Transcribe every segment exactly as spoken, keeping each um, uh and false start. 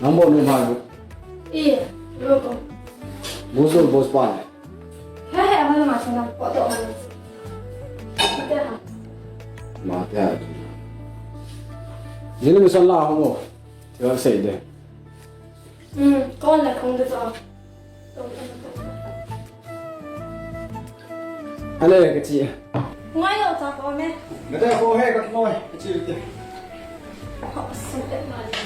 Nang bo nu ba nu. I, lo ko. Buzul bos pan. He he, ama ma sana ko to ma. Ite ha. Ma te ha. Jini mi san la ho mo. Yo sei de. Hmm, kon la kong de to. Ale, ka chi. Ngai lo cha ko me. Nga ta ko he ka noi, ka chi te. Ho, sum te ma le.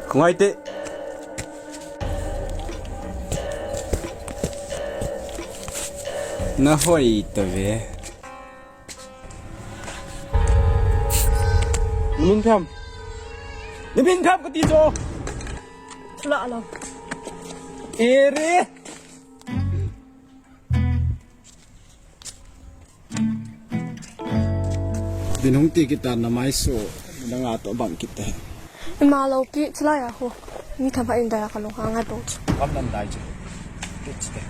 Khongai te. Na hoi ta ve. Na min phem. Na min phem kati chu. Chula lo. Ere. Bin hung ti kit tan na mai su, na nga to bang kit te. Ima lo pi chilai a ho. Mi tham ha in dai a ka lo ha ngai po chu. Kam nan dai chu. Kit chu te.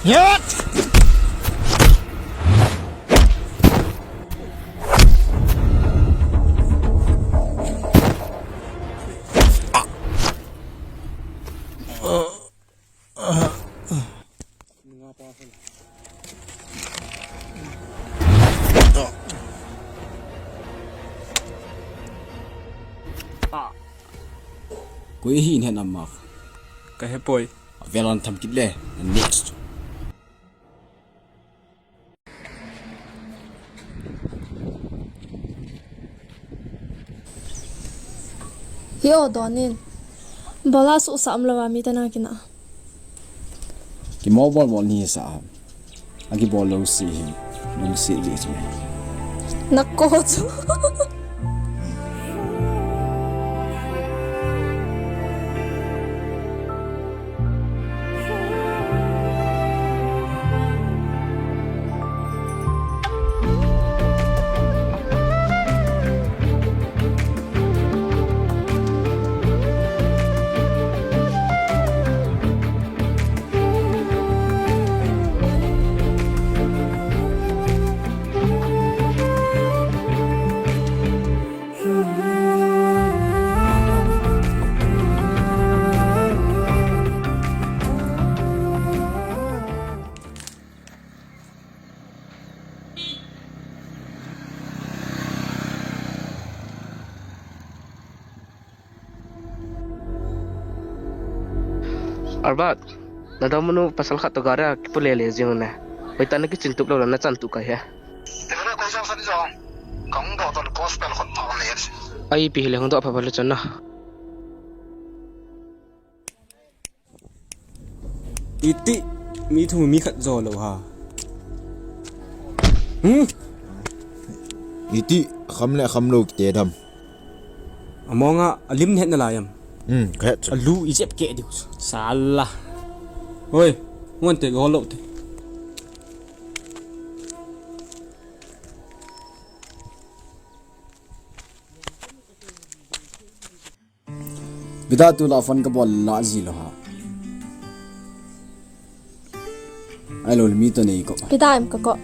Yat! Koi hi nhen ama. Ka he poi. Avel an tham kit le. Next. Hi o donin. Bola su sa am lawa mi tana kina. Ki mo bol bol ni sa. Agi bol lo si hin. Lo si li chu. Nako chu. Albert, na dam munu pasal khat to gari a kipu lele jing ne. Hoi ta na kichin tup lo na chan tu kai he. Tena koi sang san jong. Kang do to gospel khot pa le. Ai pi le hung do pha pha le chan na. Iti, mi thum mi khat jo lo ha. Hmm? Iti, kham le kham lo kite dam. Amonga, alim het na la yam. Hmm, ka het chu. Alu i jep ke diu. Sala. Oi, ngon te go lo te. Bida tu la phone ka bol la ji lo ha. Ai lo mi to nei ko. Bida em ka ko.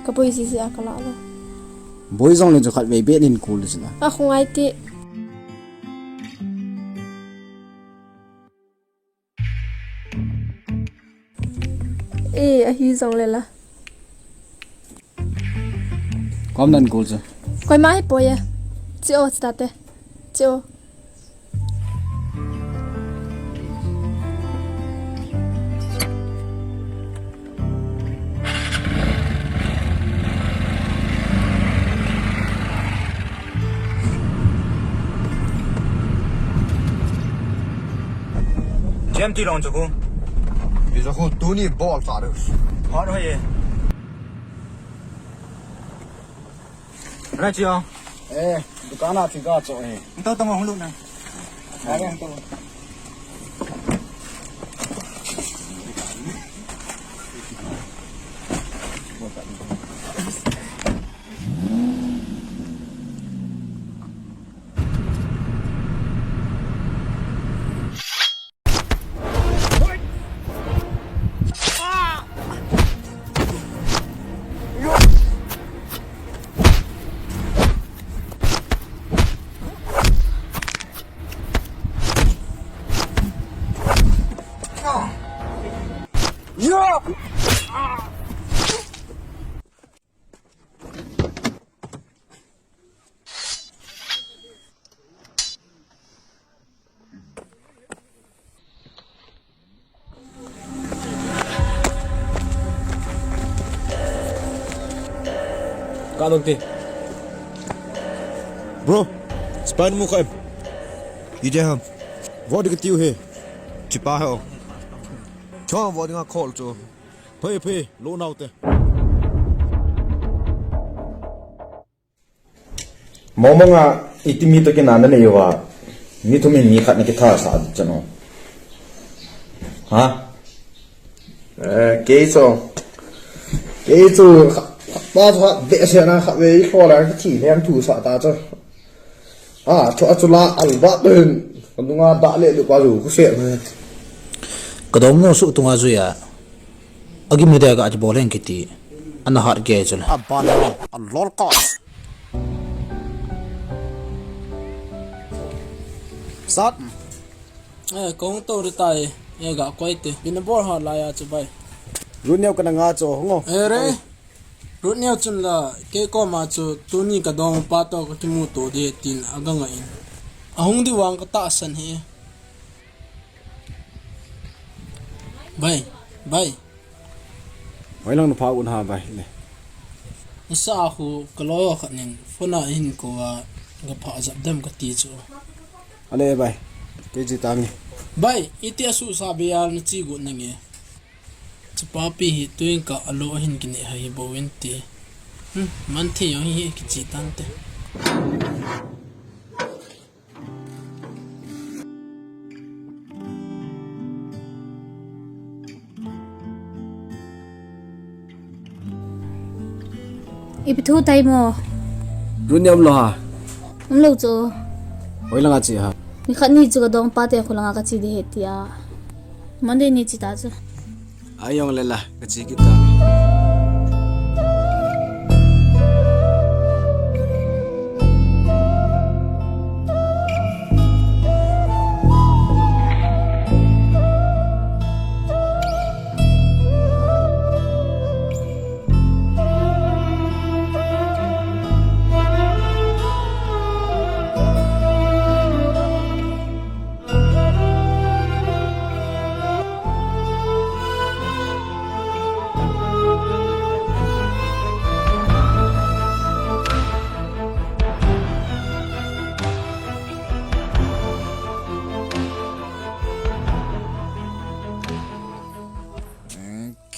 Ka boi ji ji a ka la lo. Boi jong le jo khat vei be nin ko le ji na. A khungai ti. E, ahi jong le la. Kom nan kul chu. Koima hi poi e. Chi o, chi tate. Chi o. Jem ti long chu ko. Ti chu ko tuni bol sa de. Hot ho ye. Ra chi o. Eh, dukan a chi ka cho e. Tao tao hung lu na. Ai, tao. Ka nung ti. Bro, spy mu kha em? Ije ham. Vo ding tiu he. Chipa he o. Chong vo ding a call chu. Phei phei, lo nau te. Mong mong a, iti mi to kinana nei uva. Mi thum in mi khat na kitha sa di chano. Ha? Eh, kei chu. Kei chu, kha, kha, pa chu kha, be se na kha, be i kho la, ki thi leng thu sa ta chu. A, chu a chu la, al ba tu hin. Ka nunga da le lu pa zu, ku se na. Ka dom no su tunga zu ya. Agim ni de ga ati bol hen kiti. Ana hat ge chule. A ban a lol kos. Sat. Eh, kong to ri tai. Eh, ga koi te. Bin bor ha la ya chu bai. Ru neo kana nga cho ngo. Eh, re. Ru neo chun la ke ko ma chu tuni ka dong pa to ka kimu to de tin aga nga in. Ahung di wang ka ta san he. Bai, bai. Bai lang na pha un ha bai le. Sa khu ka lo khat nin phone a hin ko a ga pha jap dem ka ti chu. Ale bai. Ke ji tangi. Bai, iti asu sa be al na chi gu na nge. Chu pa pi hi tuin ka alo hin kini ha hi bo win ti. Hmm, man thi yong hi ki chi tan te. Ipi thu tai mo? Ru ni um lo ha? Um lo chu. Hoi langa chi ha? Ni khat ni chu ka dong pa te khu langa ka chi di he tia. Monday ni chi ta chu. Ayong lela, ka chi kita.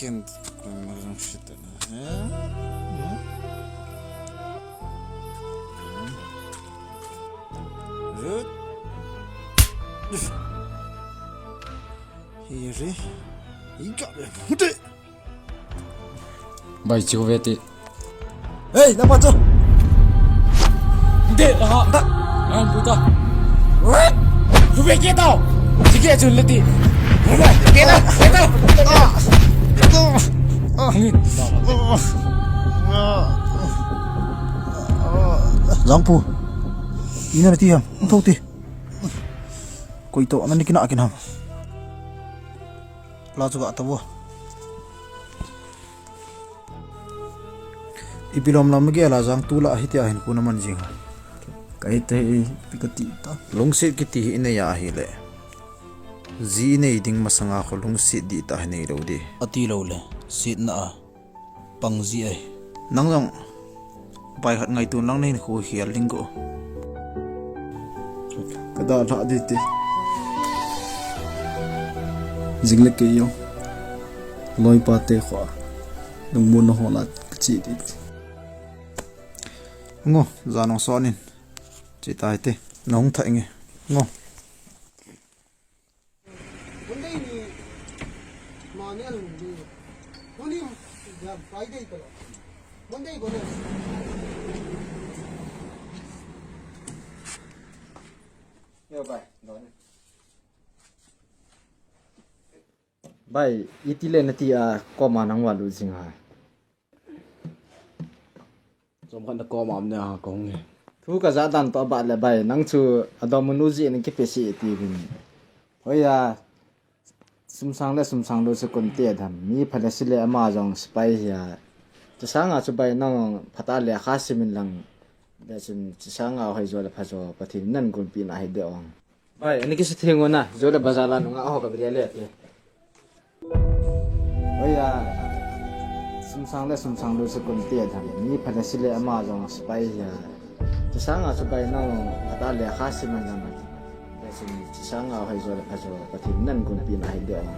Ken, ken, ken, ken, ken, ken, ken, ken, Hiri. Iga be. Hute. Bai chu ve ti. Hey, na pa chu. Hute, aha. Da. Ang puta. What? Chu ve ke tao. Sige chu le ti. Hute, ke ta, ke ta. Hangin. Jangpu. Ina ti ham. Thou ti. Koi to, ana ni kina kin ham. La chu ga ta vo. Ipi lom lom gel a Jangtu lah hitia hinkho naman jing ham? Kaite, ipi kati ta. Lungset kiti hi inei a ahile, ji inei ding masanga khu lungset dihtah hi neilou ding. Ati loule, setna a pang ji ahi. Nang jong bai khat ngaito inlang, nahinkho hi aling go. Kadalhah ding te. Jing le kei jong loipa te khoa lungmonna hol a kache ding te. Ngo, jan hung son in. Che tai te. Nahung thah inge. Ngo. Monday ni mani alung ni. Tuni Friday talo. Monday ko na. Yo, bye. Bye, iti le nati a koma nang valut jing ham? Chomkhat na koma um ne a kahung e. Thu kajah dan toh abat le bye, nang chu adomun u jeh in kipe seh ati vin. Hoiya, sumsang le sumsang lou chu kon te dam. Mi pha le si le ama jong sipai hi a. Chusanga chu bye nang phatah a lekha sim in lang. Bechun chusanga hoi jo le pha jo Pathen in nagolpi na hi de ong. Bye, ani kisa theng u na, jo le bazar la nunga ho ka bria le te. Hoiya, sumsang le sumsang lou chu kon te dam. Mi pha le si le ama jong sipai hi a. Chusanga chu bye nang phatah a lekha sim in lang. Bechun chusanga hoi jo le pha jo Pathen in nagolpi na hi de ong.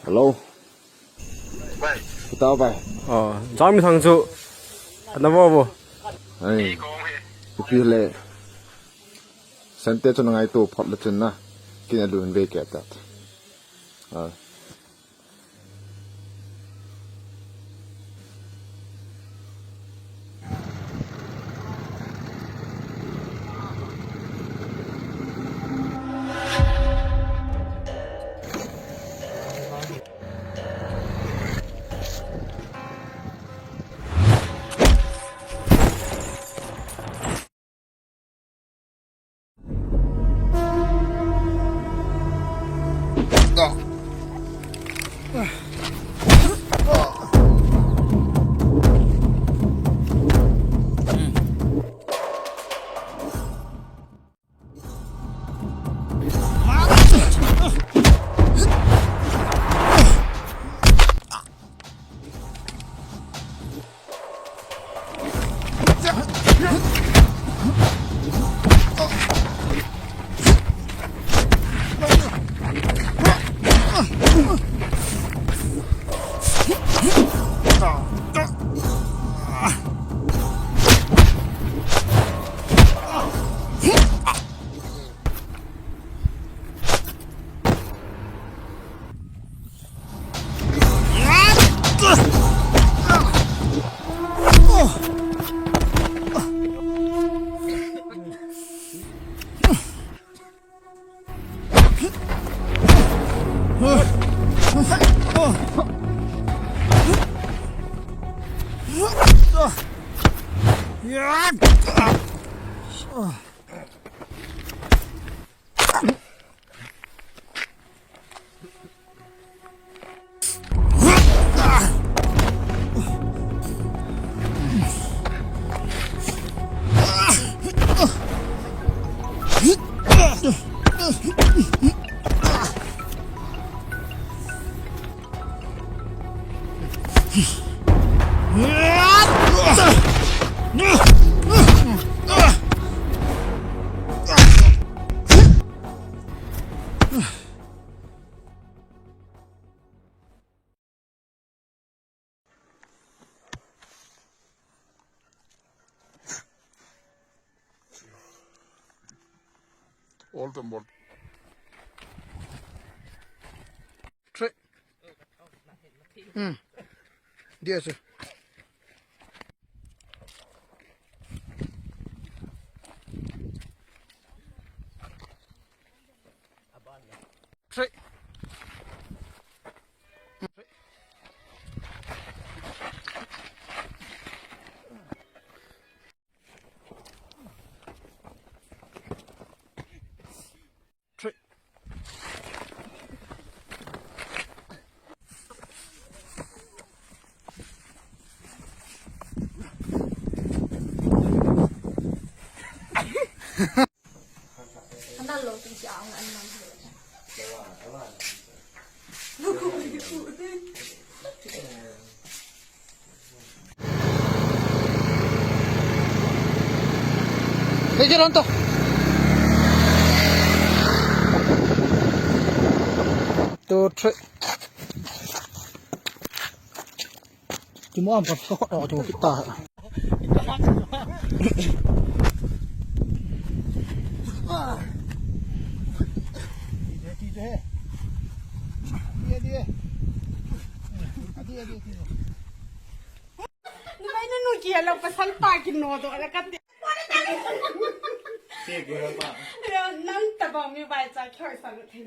Hello. Bye. Itao bye. Oh, Jangmithang chu. Ana vo vo. Ai. Ipi le. Sente chu na ngaito phot le chun na. Kin a lun ve ke ta. Ah. All them ball. Three. Hmm. Dia sir. Three. Three. Hey, get on to. Two, three. Kimu am ka, ka khut ho chu kita. Numei nunu kihe lou, pasal pa kinodoh le kati. Nang tabang mi vaicha khoi sang thei.